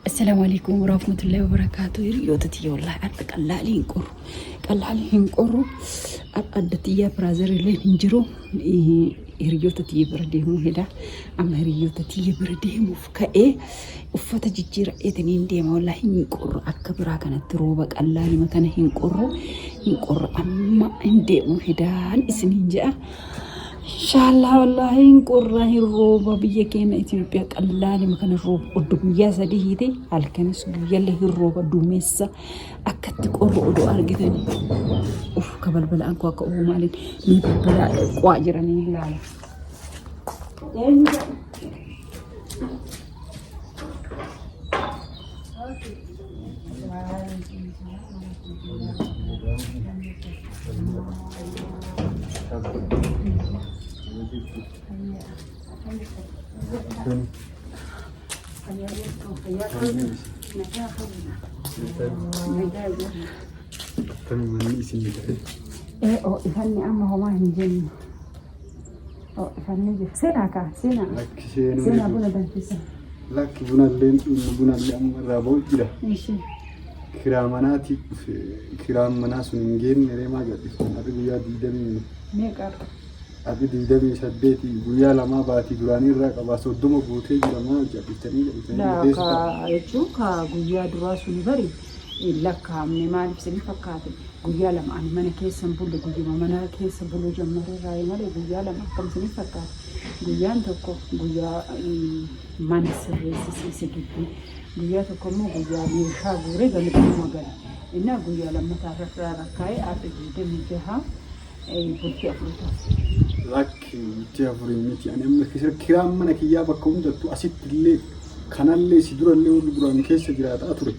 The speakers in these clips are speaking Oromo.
Assalaamu alaikum warahmatullahi wabarakaatu. Hiriyoota tiyya wallahi har'a qallaalii hin qorru. Qallaalii hin qorru. Har'a adda tiyyaa biraazar illee hin jiru. Hiriyoota tiyya bira deemuu heda. Amma hiriyoota tiyya bira deemuuf ka'ee uffata jijjiiradheetiniin deema wallahi hin qorru. Akka biraa kanatti rooba qallaalima kana hin qorru. Hin qorru amma hin deemuu hedaan isiniin jedha. Inshaallah wallaahi hin qorra hin rooba biyya keenya Itoophiyaa qallaalima kana rooba oddo guyyaa sadii hiite halkanis guyyallee hin rooba duumessa akkatti qorru odoo argitanii uf ka balbala ankoo akka ufuu maaliin ni balbala qo'aa jiranii ilaala. Akkamii manni isin ta'e? Ee ho'ifanni amma homaa hin jennu. Ho'ifanni jira. Seenaa kaa seenaa. Lakki seenuu Seenaa buna danfisa. Lakki bunallee hin dhugnu bunallee amma irraa ba'u jira. Ishee. Kiraa manaatii dhufe kiraan manaa sun hin geenne ree maa gadhiftan har'i guyyaa digdamii Meeqa? har'i 28 guyyaa lamaa baatii duraanii irraa qabaa 30 guutee jira maa gadhiftanii gadhiftanii keessa ta'a. Laa jechuun ka guyyaa duraa suni bari hin lakkaa'amne maaliif isin fakkaate guyyaa lama ani mana keessa hin bulle guyyuma mana keessa buluu jammaree irraa malee guyyaa lama akkam isin fakkaate guyyaan tokko guyyaa mana sirreessisiise gibbii guyyaa tokko immoo guyyaa meeshaa guuree galgala gale innaa guyyaa lammataa irraa rakkaa'ee har'a 26 bultii afurii ta'a. Lakki bultii afurii miti ani amma kiraan mana kiyyaa bakka hundattuu asitti illee kanallee si durallee warri duraan keessa jiraataa ture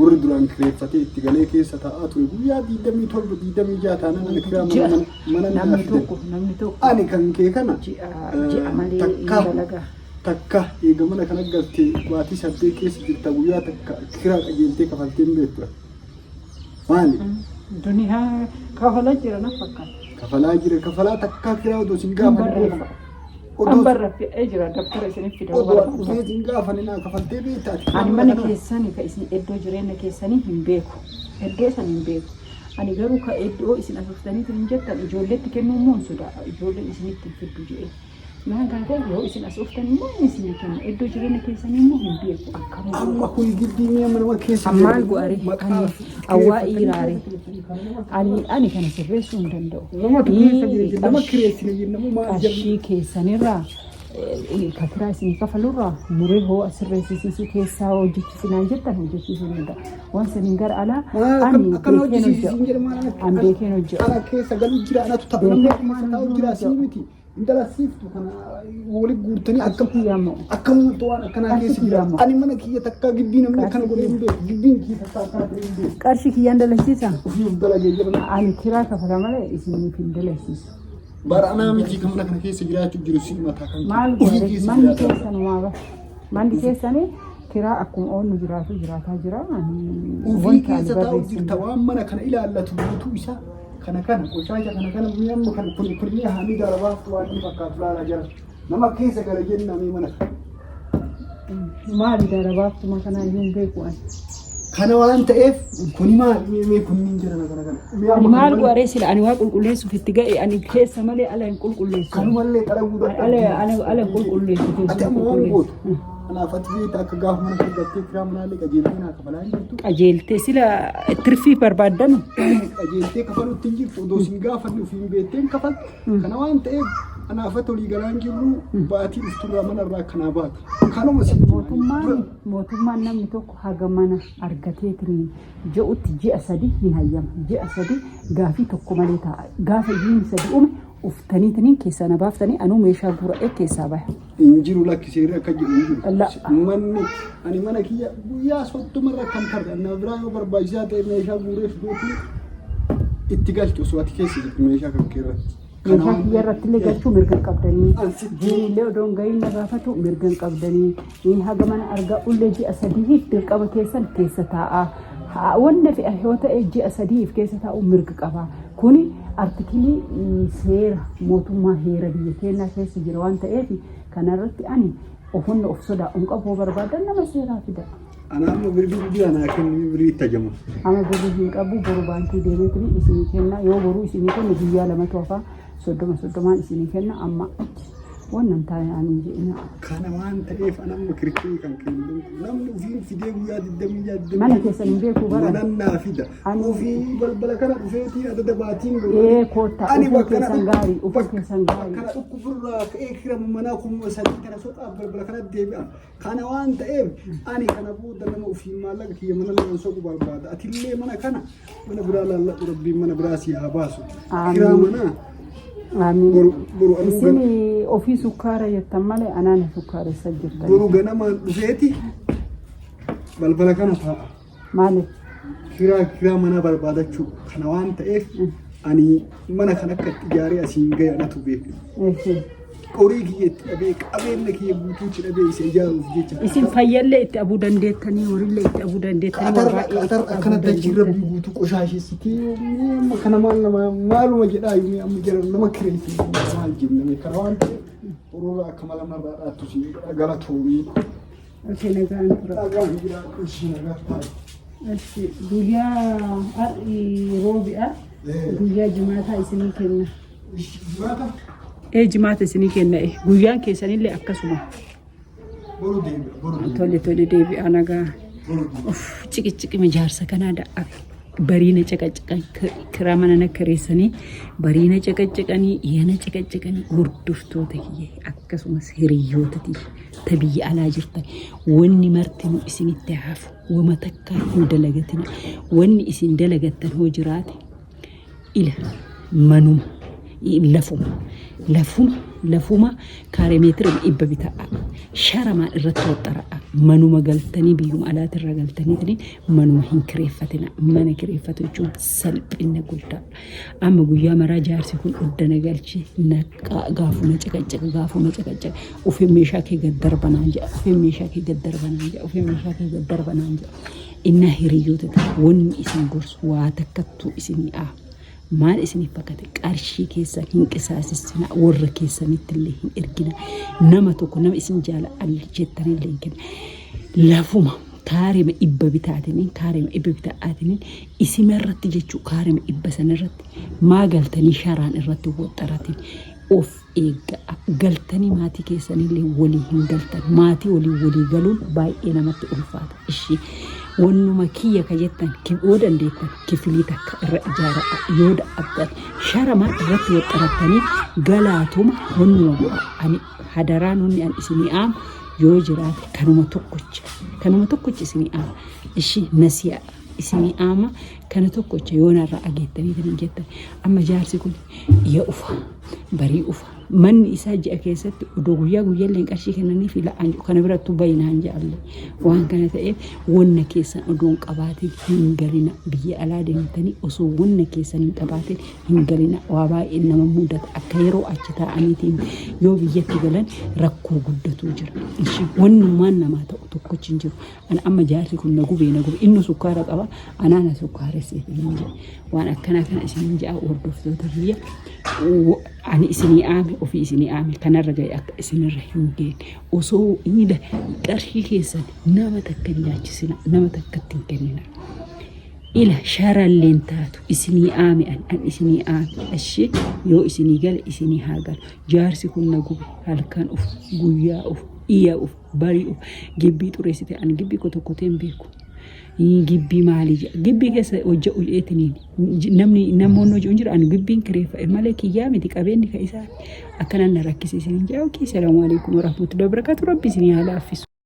warri duraan kireeffatee itti galee keessa taa'aa ture guyyaa 27 26 taanaan ani kiraa mana mana mana naa Namni fidan. tokko namni tokko Ani kan kee kana ji'a ji'a malee hin takka dalagaa. takka eega mana kana galtee baatii 8 keessa jirta guyyaa takka kiraa qajeeltee kafaltee hin beektu. Maali? Duniyaa kafalaa jira na fakkaata. Kafalaa jira kafalaa takkaa kiraa odoo sin gaafanne Barreeffa. odoo An barreeffadhee jira dabtara isiniif fida. odoo an dhufee sin gaafanne naa kafaltee beekta ati kiraa Ani mana kana. keessanii ka isin iddoo jireenya keessanii hin beeku. Iddoo san hin beeku. Ani garuu ka iddoo isin asuftaniitu hin jettan ijoolleetti kennuu immoo hin sodaadha. Ijoolleen isinitti hin fiddu jedhee. Naan kan ta'e yoo isin as dhuftan immoo inni isinii kenna. Iddoo jireenya keessanii immoo hin beeku akkam Amma kun gibbii mi'a mana keessa Ammaal jiru. go'are Maqaa ani awwaa iiraare ani ani kana sirreessuu hin danda'u. Namatu keessa jira nama kireessine jennamu maal jenna? Qarshii keessanirraa ka kiraa isinii kafalurraa muree hoo sirreessisiisuu keessaa hojjechiisinaan jettan hojjechiisuu hin danda'a. Waan saniin gara alaa ani Akkana beekeen hojjechiisiin hojjedha. jedha maal An beekeen hojjedha. Ana keessa galu jira anatu ta'a namni keessa taa'u jira sii miti. Intala siiftu kana wali guurtanii akkam Kiyyaa moo? akkamumatti waan akkanaa keessa jira. Qarshii Ani mana kiyya takkaa gibbii namni akkana godhee hin beeku. Gibbiin kiyya takkaa akkana ta'ee hin beeku. Qarshii kiyyaan dalagsiisa. Ofii of dalagee jira. Ani kiraa kafala malee isiniif hin dalagsiisu. Bara anaa miti kan mana kana keessa jiraachuu jiru si mataa kan Maal ofii godhe keessa manni jiraataa. keessan waa bara. Manni keessanii kiraa akkuma oolnu jiraatu jiraataa jira. Ani Ofii wanta ani keessa taa'u barreessu hin jirta waan mana kana ilaallatu guutuu isaa kana kana qoshaasha kana kana mi'a amma kana kun kun mi'a haamii darabaaftu waan inni fakkaatu laalaa jira. Nama keessa gala jennaa mee mana kana. jiru. Maali darabaaftuma kanaa iyyuu hin beeku ani. Kana waan ta'eef kuni maal mee mee kunniin jira kana kana. Mi'a Ani amma maal kana go'aree sila ani waa qulqulleessuuf itti ga'e ani keessa malee ala hin qulqulleessu. kanumallee xaraguu Ala ala ala hin qulqulleessu Ati keessuma amma waan qulqulleessu. gootu. Kanaaf ati beekta akka gaafa mana kana galtee kiraa manaallee qajeeltee naa kafalaa hin jirtu. Qajeeltee sila tirfii barbaaddanu. Qajeeltee kafaluutti hin jirtu odoo sin gaafanne ofiin beektee hin kafaltu. Kana waan ta'eef anaaf ati olii galaa hin jirru baatii dhufturraa mana irraa akkanaa baatu. Kanuma sitti Mootummaan mootummaan namni tokko haga mana argateetiin je'utti ji'a sadi hin hayyama. Ji'a sadi gaafii tokko malee taa'a. Gaafa ji'i sadi uume uftaniitiin keessaa na baaftanii anuu meeshaa guuradhee keessaa baha. Hin jiru lakki seerri akka jedhu hin jiru. La. Manni ani mana kiyya guyyaa 30 irra kan tarre na biraa yoo barbaachisaa ta'e meeshaa guuree fiduutu itti galchu osoo ati keessa jirtu meeshaa kan kee irratti. Kana Meeshaa waan kiyya irratti illee galchuu mirga hin qabdanii. An sitti- Ji'i illee odoo hin gahiin na gaafatu mirga hin qabdanii. Inni haga mana argaa ullee ji'a sadiif dirqama keessan keessa taa'aa. Wanna fe'a yoo ta'e ji'a sadiif keessa taa'uu mirga qaba. Kuni artikilii seera mootummaa heera biyya keenyaa keessa jira waan ta'eef kanarratti ani Humna of sodaa hin qabu barbaadan nama seeraa fida. Ana amma birrii birrii anaa kenni birrii itti ajama. Ama birrii hin qabu boru baankii deemeetini isinii kenna yoo boruu isinii kenne guyyaa lamatu hafaa soddoma soddomaan isinii kenna amma achi wannan hin taane ani hin jedhina. Kana waan ta'eef ana amma kirkirii kan kennu namni ofiin fidee guyyaa 26 Mana keessan hin beeku bara. Manan naa fida. Ofii balbala kana dhufeetii adada baatiin godhu. Ee koottaa Ani ofiin bakka keessan kana gaarii ofiin keessan gaarii. Kana dhukkubirraa ka'ee kira manaa 3000 kana soqaa balbala kana deebi'a. Kana waan ta'eef ani kana booda nama ofii maallaqa kiyya mana lamaan soqu barbaada. Atillee mana kana mana biraa laalladhu rabbiin mana biraa si haa baasu. Amiin. Kiraa manaa Amiin. boru boru anuu Isin ofii sukkaara jettan malee anaan sukkaaressa jirtan. boru ganamaan dhufeeti balbala kana taa'a. Maaliif? Kiraa manaa barbaadachuu kana waan ta'eef ani mana kan akka itti ijaaree asiin gahe anatu beeku. Eessi. Qorii kiyya itti dhabee qabeenya kiyya guutuu itti dhabee isa ijaaruuf jecha. Isin fayyallee itti abuu dandeettanii horiillee itti abuu dandeettanii waa Atarra baay'ee atarra itti akkana abuu dachii dandeettan. rabbii guutuu qoshaashessitee amma kana maal nama maaluma jedhaa yoo amma jara nama kireessee maal jenname kana waan ta'eef horoora akka mala narraa dhaattu si galatoomii. Okey nagaan tura. Nagaan jiraadhu ishii nagaa taa'e. Eshi guyyaa har'i roobi'a guyyaa jimaataa isinii kenna. Jimaata Ee jimaata isinii kenna ee guyyaan keessanillee akkasuma. boru deebi'a boru deebi'a Tole tole deebi'a nagaa. boru deebi'a. Uff ciqiciqima jaarsa kanaa da'abe. Bariina caqacaqan kiraa mana na kireessanii bariina caqacaqanii yana caqacaqanii hordoftoota kiyya akkasumas hiriyoota tiyya ta biyya alaa jirtan wanni martinuu isinitti hafu wama takkaa hin dalagatina wanni isin dalagattan hoo jiraate ila manuma lafuma lafuma lafuma kaaree meetira dhibba bita'a sharamaan irratti waxxara'a manuma galtanii biyyuma alaatirra galtaniitiin manuma hin kireeffatina mana kireeffatu jechuun salphina guddaa amma guyyaa maraa jaarsi kun uddana galchee naqaa gaafuma caqacaqa gaafuma caqacaqa ofii meeshaa kee gad darbanaan jedha ofii meeshaa kee gad darbanaan jedha ofii meeshaa kee gad darbanaan jedha innaa hiriyoota ta'e wanni isin gorsu waa takkattuu isinii aa maal isiniif fakkate qarshii keessan hin qisaasessina warra keessanitti illee hin ergina nama tokko nama isin jaala alli jettanillee hin kenna lafuma kaarema dhibba bitaatiniin kaarema dhibba bitaatiniin isima irratti jechuu kaarema dhibba sana irratti maa galtanii sharaan irratti woxxaratin of eegga'a galtanii maatii keessanillee walii hin galtan maatii walii walii galuun baay'ee namatti ulfaata ishii wannuma kiyya ka jettan yoo dandeettan kifilii takka irra ijaara'a yoo dadhabdan sharamaa irratti woxxarattanii galaatuma wannuma godha ani hadaraan wanni an isinii aamu yoo jiraate kanuma tokkocha kanuma tokkocha isinii aama ishii nasi'a isinii aama kana tokkocha yoo narraa ageettanii kan jettan amma jaarsi kun ya ufa barii ufa manni isaa ji'a keessatti odoo guyyaa guyyaallee qarshii kennanii fi la'aan jiru kana birattuu bayinaan ja'alle waan kana ta'eef wanna keessan odoo hin qabaatin hin galina biyya alaa deemtanii osoo wanna keessan hin qabaatin hin galina waa baay'een nama mudata akka yeroo achi taa'aniitiin yoo biyyatti galan rakkoo guddatu jira ishii wannummaan namaa ta'u tokkochi hin jiru Ana amma jaarsi kun na gubee na gube inni sukkaara qaba anaa na sukkaaresse isiniin jedhe waan akkanaa kana isiniin jedha hordoftoota kiyya ani isinii aame ofii isinii aame kanarra ga'e akka isinirra hin geenye osoo miila qarshii keessan nama takka hin nyaachisina nama takkatti hin kennina. Ila sharalleen taatu isinii aame an an isinii aame ashi yoo isinii gale isinii haa galu jaarsi kun na gube halkan uf guyyaa uf iya uf bari'u gibbii xureessite ani gibbii koo tokko ta'e hin beeku. Gibbii maalii jedha gibbii keessa hojja uleetiniin namni namoonni hojii hin jiru ani gibbiin kireeffadhe malee kiyyaa miti qabeenyi kan isaa akkanan na rakkisiisin hin jedha. Okey salaamu alaikum warahmatullahi wabarakatuh rabbi isinii haa laaffisu.